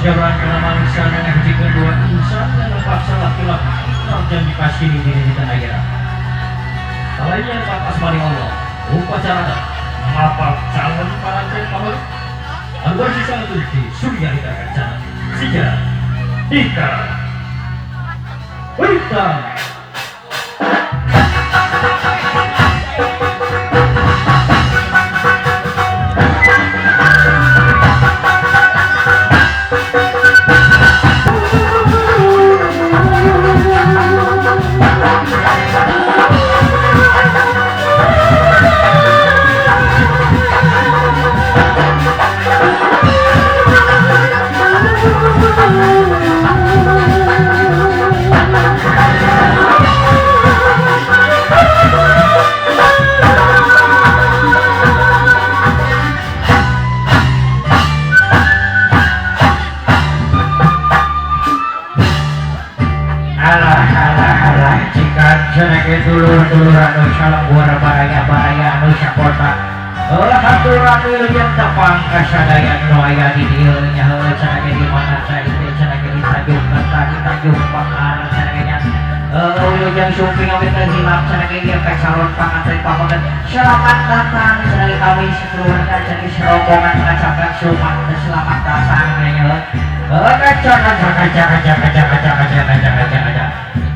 Jalan kana mangsa ngahijikeun dua insan yang terpaksa laki-laki ikrar janji kasih di diri di tanah air. Lainnya Pak Asmani Allah, upacara mapal calon paranten pamor. Anu sisa di Surya Hita Kencana, Sija, Ika, Wita. Dulur-dulur anu salam buara baraya-baraya anu sakota. Alhamdulillah wilujeng tepang kasadaya nu aya di dieu nya heueuh cenah di mana cai teh cenah di Tanjung Kerta di Tanjung Pakar cenah nya. Wilujeng sumping abdi teh hilap cenah ieu teh calon panganten pameget. Selamat datang cenah kami sekeluarga cenah serombongan mengucapkan selamat datang nya. Kaca kaca kaca kaca kaca kaca kaca kaca kaca kaca.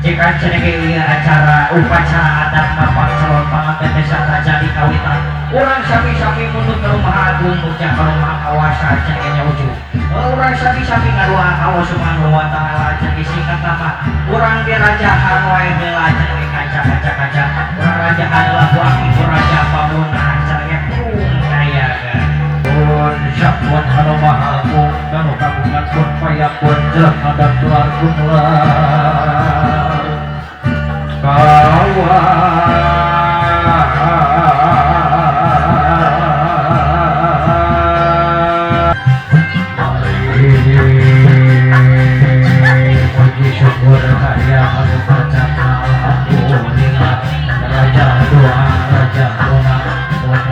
Jika cenah acara upacara adat mapang calon panganten desa jadi kawitan urang sami-sami mundur ke rumah agung bocah ke rumah kawasa cenah nya ujung urang sami-sami ngadua Allah Subhanahu wa taala cenah singkat mah urang dirajahan wae heula cenah kaca kaca kaca urang rajahan heula ku aki ku raja pamunah cenah pung aya pun syakwan anu maha agung kanu kagungan pun payakun jelas adat tular kunlar puji syukur karya anu tercapai alhamdulillah raja doa raja doa doa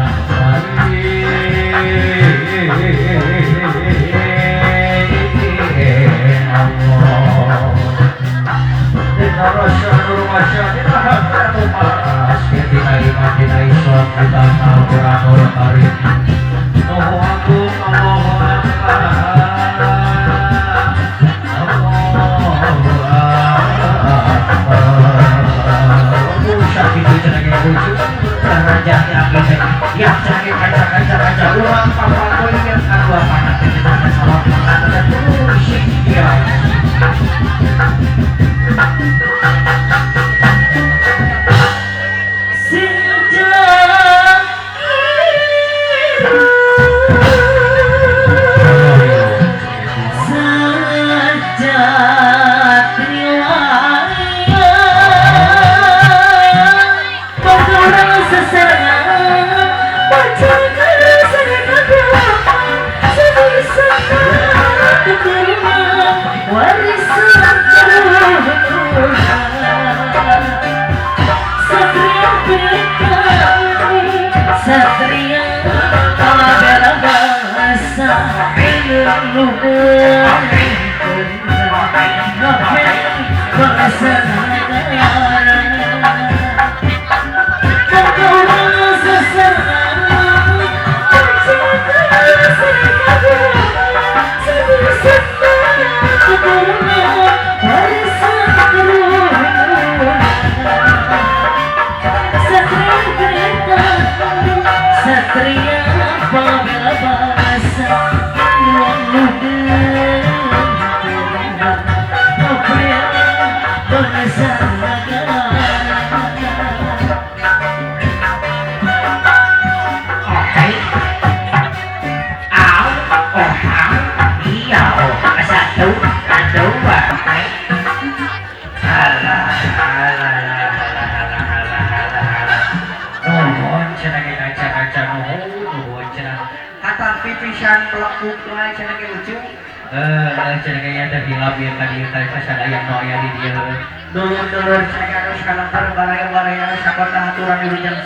dulur-dulur cenah anu sakalempar baraya-baraya anu sakota aturan wilujeng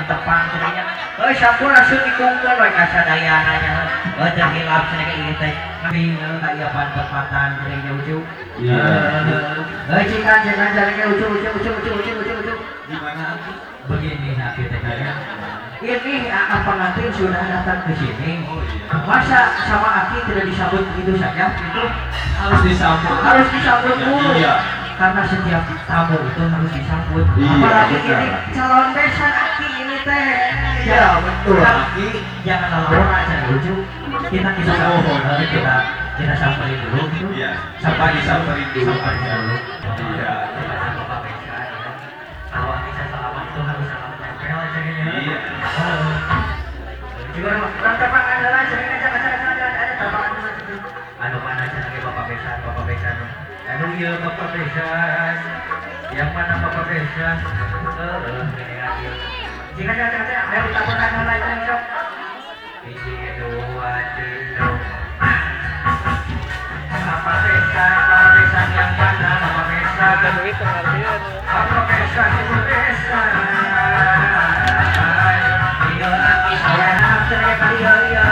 tepang cenah. Heuh sampurasun dikungkeun we ka sadayana nya. Heuh teu hilap cenah ge ieu teh. Kami ka ieu pan-patan cenah ge Ucu. Iya. Heuh cikan cikan cenah ge Ucu Ucu Ucu Ucu Ucu Ucu Ucu. Gimana Aki? Begini Aki teh kalian. Ini pengantin sudah datang ke sini. Oh iya. Masa sama Aki tidak disambut begitu saja? Itu harus disambut. Harus disambut dulu. Iya. Karena setiap tamu itu harus disambut. Iya, apalagi benar. Ini calon besan Aki ini teh. Iya, betul. Aki jangan lalora aja lucu. Kita kita Oh, kita kita samperin dulu gitu. Iya. Sampai disamperin dulu aja. Iya. Kita bapak besan ya. Kalau Aki salaman itu harus salam tempel aja gitu. Iya. Juga orang tepangan heula cenah aja aja aja ada tepangan heula. Anu mana cenah ge bapak besan, bapak besan. Anu ieu bapak besan. Yang mana bapak besan? Heeh, gini ieu. Jika jangan jangan ayo ditaburkan heula cenah sok. Hiji dua tilu. Bapak besan yang mana bapak besan? Bapak besan ibu besan. Iya aki sawer cenah ka ieu ieu.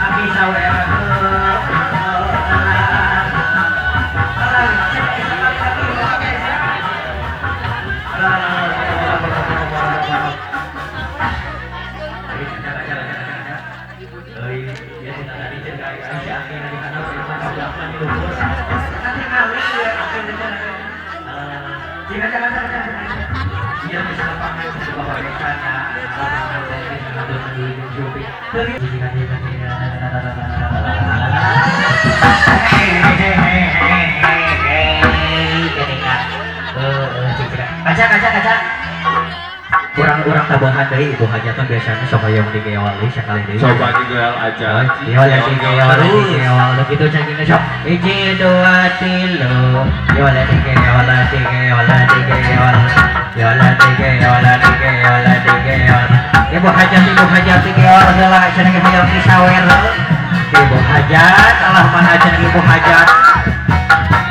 Aki sawer. Kaca kurang-kurang tambahan deui ibu hajatan biasanya sok aya mun digeol deui sakali deui. Coba digeol aja. Geol ya digeol digeol kitu cangkingna sok. 1 2 3 geol digeol digeol digeol. Geol digeol digeol digeol. Ibu hajat digeol heula cenah ge hayang disawer. Ibu hajat alah mana cenah ibu hajat.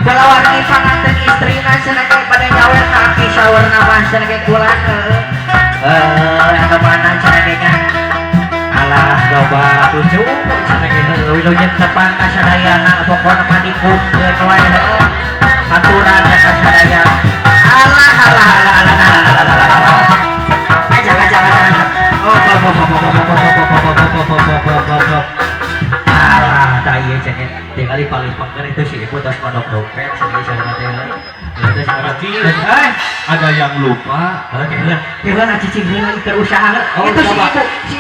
Kalawargi panganten istrina cenah ge pada nyawer ka aki sawerna mah cenah ge kulan heueuh. Anu mana cenah ge nya alah loba lucu cenah ge heueuh wilujeng tepang ka sadayana pokona mah dikumpulkeun wae heueuh. Aturan ka sadayana. Alah alah alah alah alah alah. Aja aja aja. Oh alah tah ieu cenah tinggali paling pengker itu si ibu tos mondok dompet cenah cenah teh. Aki, ada yang lupa. Heula cicing heula keur usaha. Itu si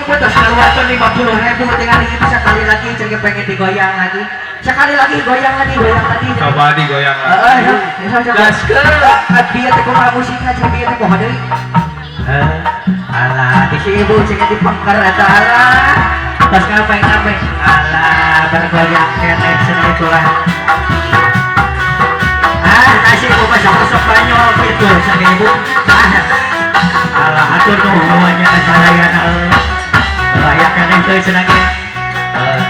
ibu tos ngaluarkeun 50.000 tinggal itu sekali lagi cenah pengen digoyang lagi. Sekali lagi goyang lagi, goyang lagi. Coba digoyang lagi. Heeh, sok. Gaskeun. Bieu teh kumaha musikna cenah bieu teh kumaha deui. Alah, di si ibu cenah dipengker eta alah. Tos ngapain-ngapain. Alah, bergoyang keneh cenah itulah. Ah, nasi ibu mah sok banyol gitu cenah ibu. Alah, atur nuhun nya sadayana. Layak keneh teu cenah ge. Heeh.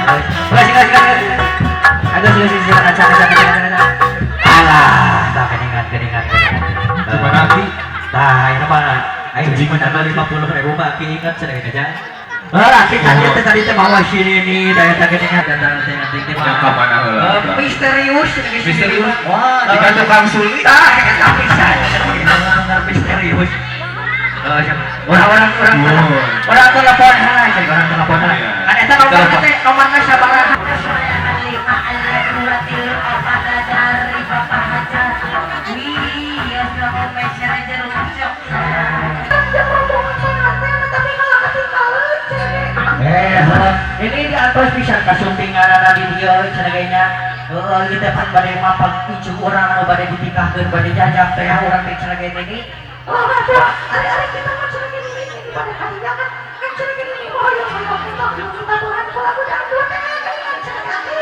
Aduh, sih kaca kaca kaca. Alah, tah keningan keningan. Gimana Aki? Tah, ini mah aing menambah 50.000 mah Aki ingat cenah kaca. Ah, Aki tadi teh tadi teh bawa sini nih, daya teh keningan datang teh nanti teh Yang ka mana heula? Misterius Misterius. Wah, jika tukang sulit. Tah, eta pisan. Misterius. Orang-orang orang telepon heula, jadi orang telepon heula. Kan eta nomorna teh nomorna sabaraha? 5 2 3 4 dari bapak hajat. Wih, ya sudah meser aja lucu. Ini di atas bisa kasumpingan di dieu cenah ge nya. Heueuh ieu teh pan bade mapag icu urang anu bade ditikahkeun bade jajak teh urang teh cenah ge ini. Oh, aduh, ari-ari kita mah cenah ge ini bade kadinya kan. Kan cenah ge ini hoyong hoyong kita tabuhan ku lagu dangdut teh cenah ge.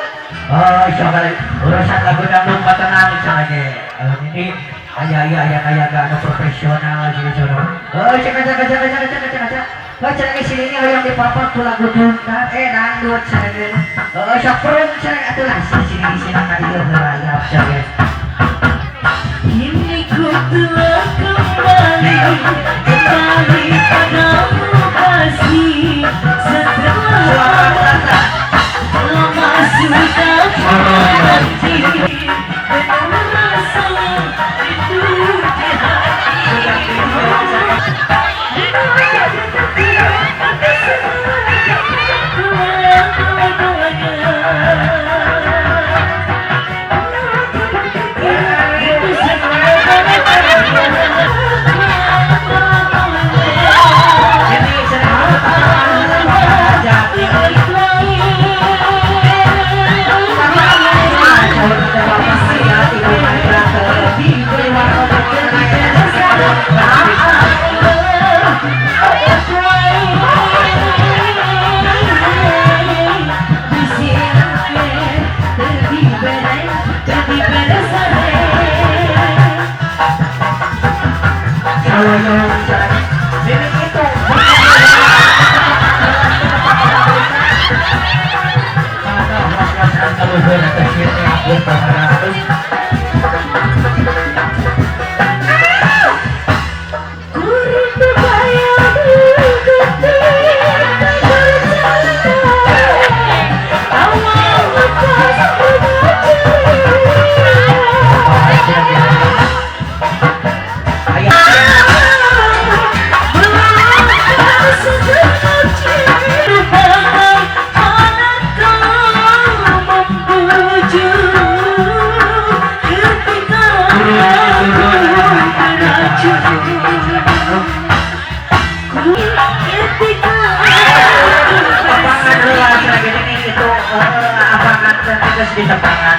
Oh, insyaallah urusan lagu dangdut mah tenang cenah ge. Ini aya aya aya aya anu profesional sih cenah. Oh, cenah cenah cenah cenah cenah cenah. Heuh cenah ge sini hoyong dipapar ku lagu dangdut dangdut cenah ge. Heuh sok perun cenah atuh lah sini sini ka dieu heula ya cenah ge. Kini ku telah kembali, kembali padamu kasih. Saloyong ini itu di tepangan.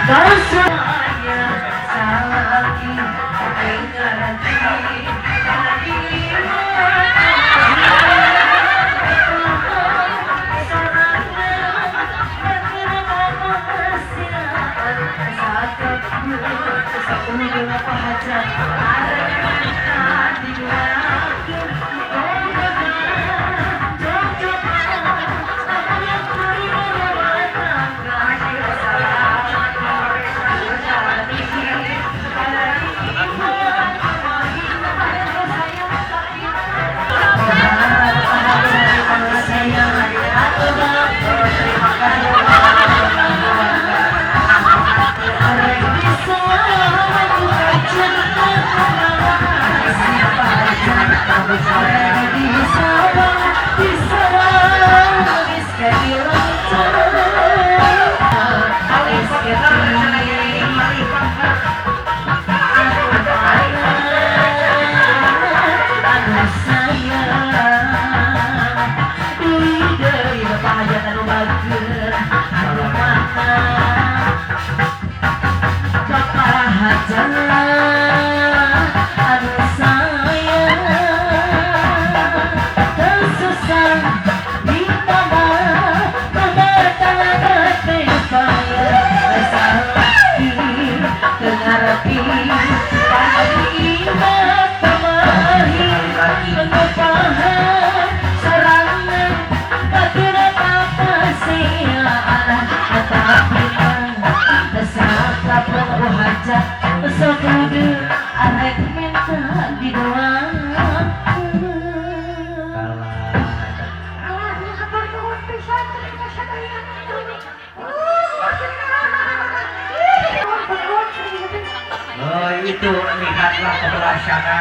Itu lihatlah sebelah sana,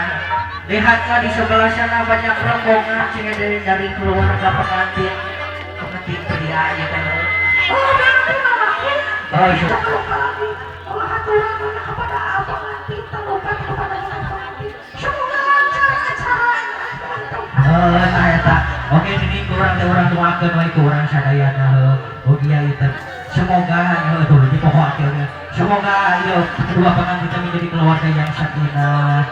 lihatlah di sebelah sana banyak rombongan dari keluarga pengantin, pengantin pria ya kan. Oh, oke, ini kurang orang tuakeun we kurang sadayana heuh ieu semoga heuh di pokok akhirnya semoga ieu kedua pengantin kita menjadi keluarga yang sakinah,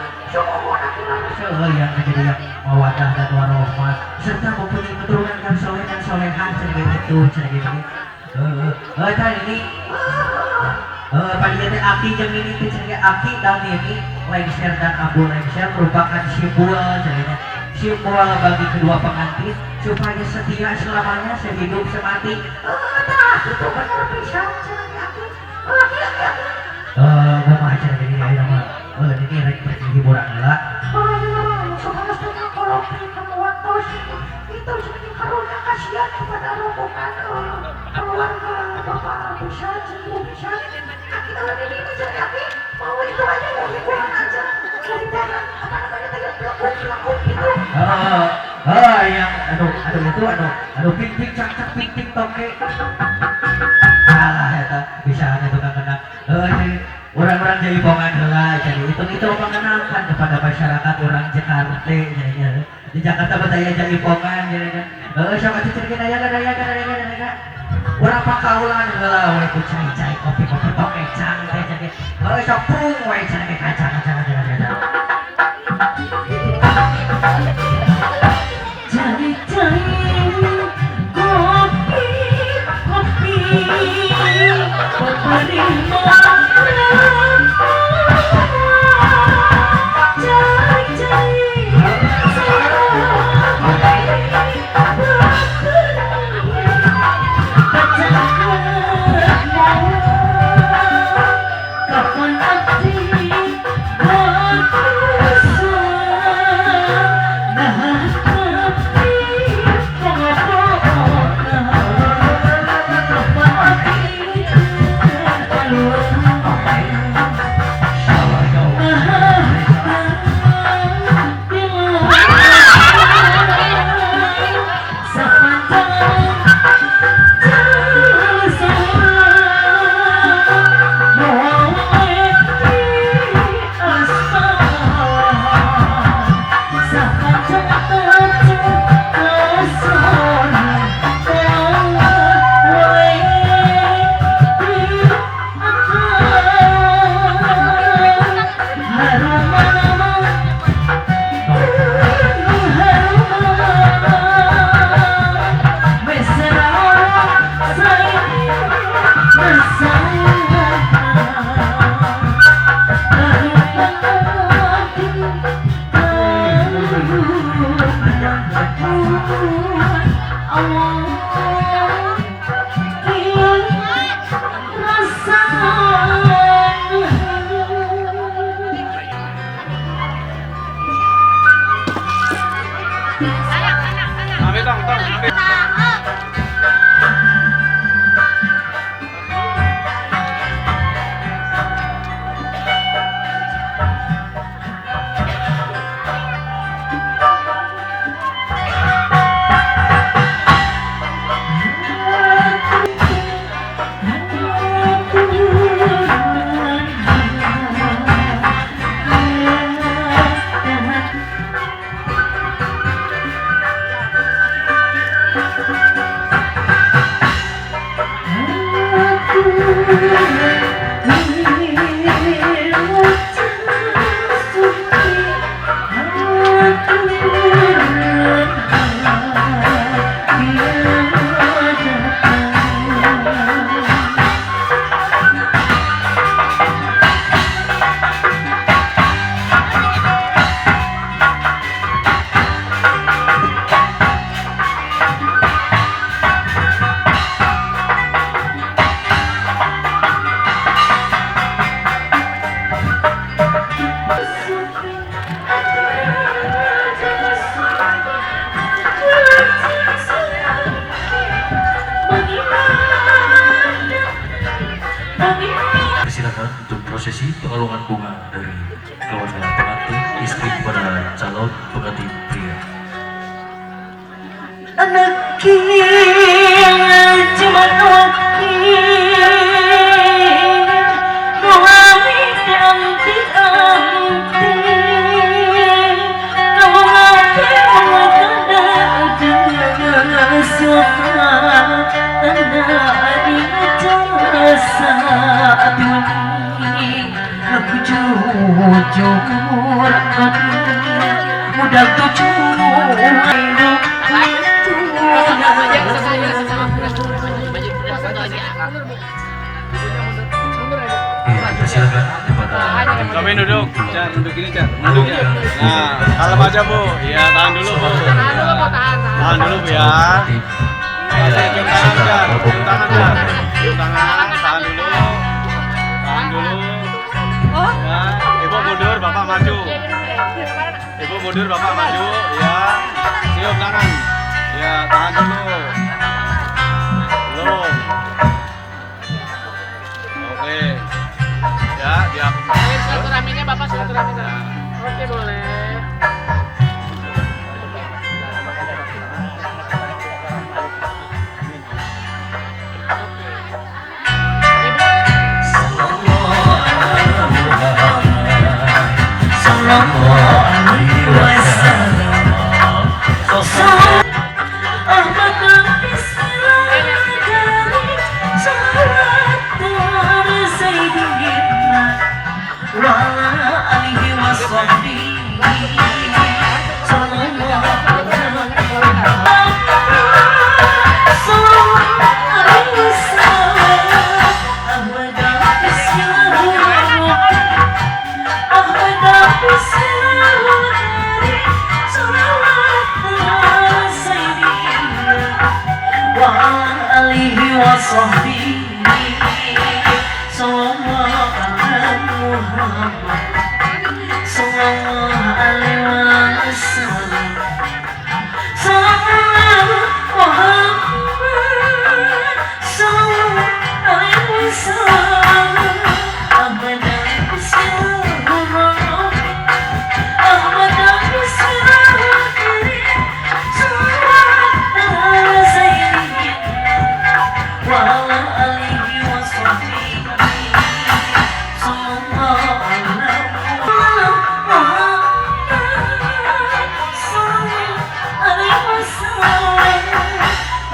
yang menjadi yang mawaddah dan warohmah serta mempunyai keturunan yang soleh dan solehah cenah gitu cenah gitu. Heuh ini panitia teh aki jeung ini teh cenah aki dan ini lengser dan abu lengser merupakan simbol cenah simbol bagi kedua pengantin supaya setia selamanya sehidup semati. Itu benar pisan cenah aki. Kumaha cenah jadi ayeuna mah ini rek pergi hiburan heula. Itu jadi karunya kasihan kepada rombongan keluarga bapak pisan ibu pisan. Aki ini jadi aki mau itu aja mau hiburan aja hiburan apa namanya tadi pelakon gitu. Yang aduh itu aduh ping ping cak cak ping ping toke. Alah eta bisa nya tukang kenang. Orang-orang jaipongan heula jadi itu mengenalkan kepada masyarakat orang Jakarta jadinya. Di Jakarta betaya jaipongan jadi kan. Sok atuh cerita daya daya daya daya. Urang pakaulan heula we ku cai-cai kopi-kopi toke cang teh jadi. Sok prung we cenah ke kacang kacang kacang kacang. Cai-cai kopi kopi kopi cai-cai. Silakan untuk prosesi pengalungan bunga dari keluarga pengantin istri kepada calon pengantin pria. Anak Silakan kepada kami duduk, Car, duduk ini, Car. Duduk ya. Nah, kalem aja, Bu. Iya, tahan dulu, Bu. Tahan dulu, Bu ya. Kasih cium tangan, Car. Cium tangan, Car. Cium tangan, tahan dulu. Tahan dulu. Ya, Ibu mundur, Bapak maju. Ibu mundur, Bapak maju. Ya. Cium tangan. Ya, tahan dulu. Belum. Oke. Ya, dia. Silaturahminya Bapak, silaturahminya. Oke, boleh.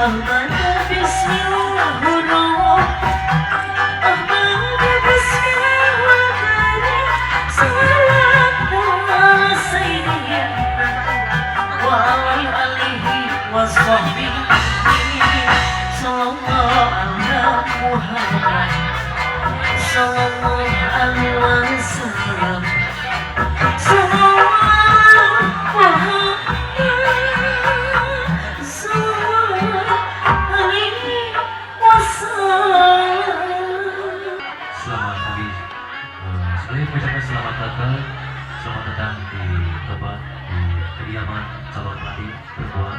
Ahmad Bismillahirrahmanirrahim. Ahmad Bismillahirrahmanirrahim. Salawat ala sayyidina wa ala alihi wa sahbihi. Sallallahu ala Muhammad. Sallallahu alaihi wasallam. Sallallahu Muhammad. Sallallahu alaihi wasallam. Selamat pagi. Saya mengucapkan selamat datang di tempat di kediaman calon pengantin perempuan.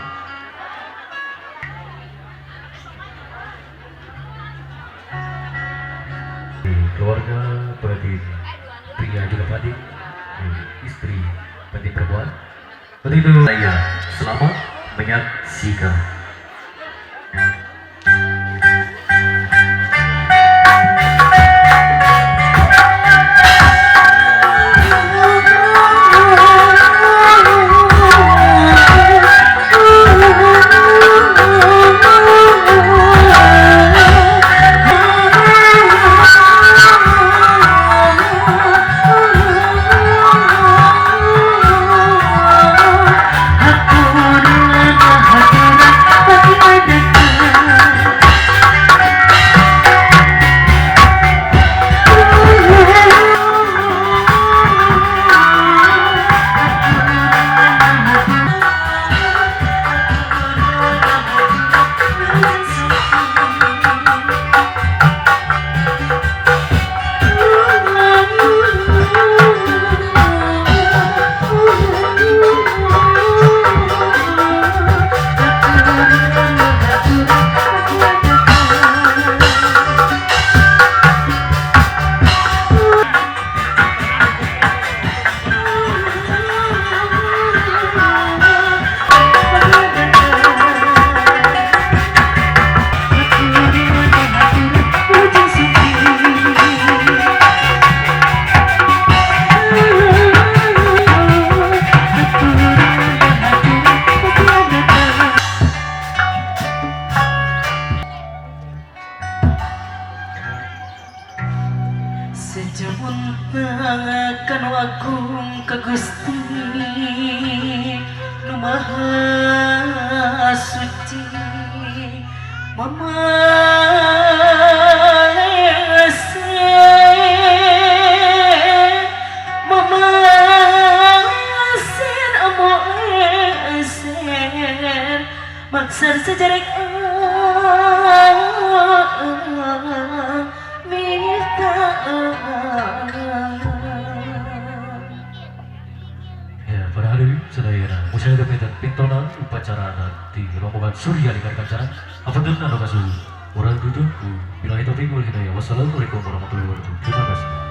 Di keluarga pengantin pria juga pengantin, istri pengantin perempuan. Begitu saya selamat menyaksikan. Kanu agung ka Gusti nu Maha Suci Mama Mama sen amo sen maksar sejarek minta. Ya, pada hari ini saudara musyawarah dan pintonan upacara di rombongan Surya Lingkar Kancana. Afadulna lokasi orang duduk. Bila itu bingung hidayah. Wassalamualaikum warahmatullahi wabarakatuh. Terima kasih.